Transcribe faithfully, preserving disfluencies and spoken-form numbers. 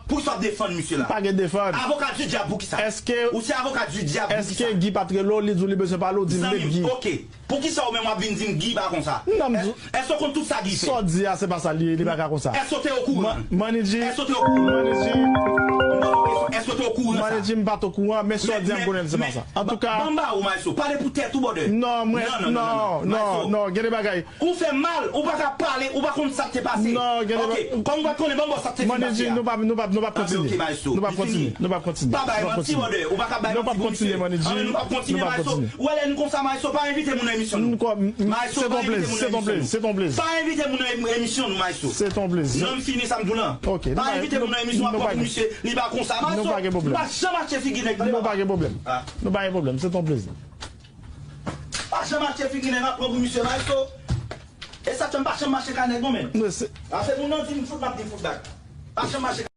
Poukisa w ap defann misye la? Pa gen defann. Avoka di dyab poukisa? Èske Ou se avoka di dyab poukisa? Èske Guy pa t rele w, li di w li bezwen pale w, di m met Guy. Zanmi m, oke. Poukisa ou menm w ap vin di m Guy pa konsa? Non, m di Èske w konn tout sa Guy fè? Sa w di a, se pa sa li ye, li pa ka konsa. Èske w te okouran? Manidji, Èske w te okouran? Manidji, Èske w te okouran sa? Manidji, m pa t okouran, men sa w di a, m konnen l, se pa sa. Antouka, ban m ba ou, Maestro, pale pou tèt ou, brother. Non, mwen, non, non, non, non, gen de bagay. Ou fè mal, ou pa ka pale, ou pa konn sa k te pase. Non, gen de bagay. Oke, kòm ou pa t konnen, ban m ba w sa k te fin pase a. Manidji, nou pa, nou pa, nou pa kontinye. Oke, Maestro, nou pa kontinye, nou pa kontinye. Pa bay manti, brother, ou pa ka bay manti pou misye. Nou pa kontinye, Manidji. Anben, nou pa kontinye, Maestro. Ou wè lè n konsa, Maestro, pa envite moun nan emisyon nou. Maestro, pa envite moun nan emisyon nou, Maestro. Pa envite moun nan em-, emisyon nou, Maestro. Se ton plezi. Non, m fini sa m di w lan. Pa envite moun nan emisyon, ap pran pou misye, li pa konsa, Maestro. Nou pa gen pwoblèm. M pa janm achte figi nèg, tande papa. Nou pa gen pwoblèm. Nou pa gen pwoblèm, se ton plezi. Pa janm achte figi nèg, ap pran pou misye, Maestro. E sa k fè m pa janm mache kay nèg non, men. Ase moun nan di m fout, m ap di fout bak. Pa janm mache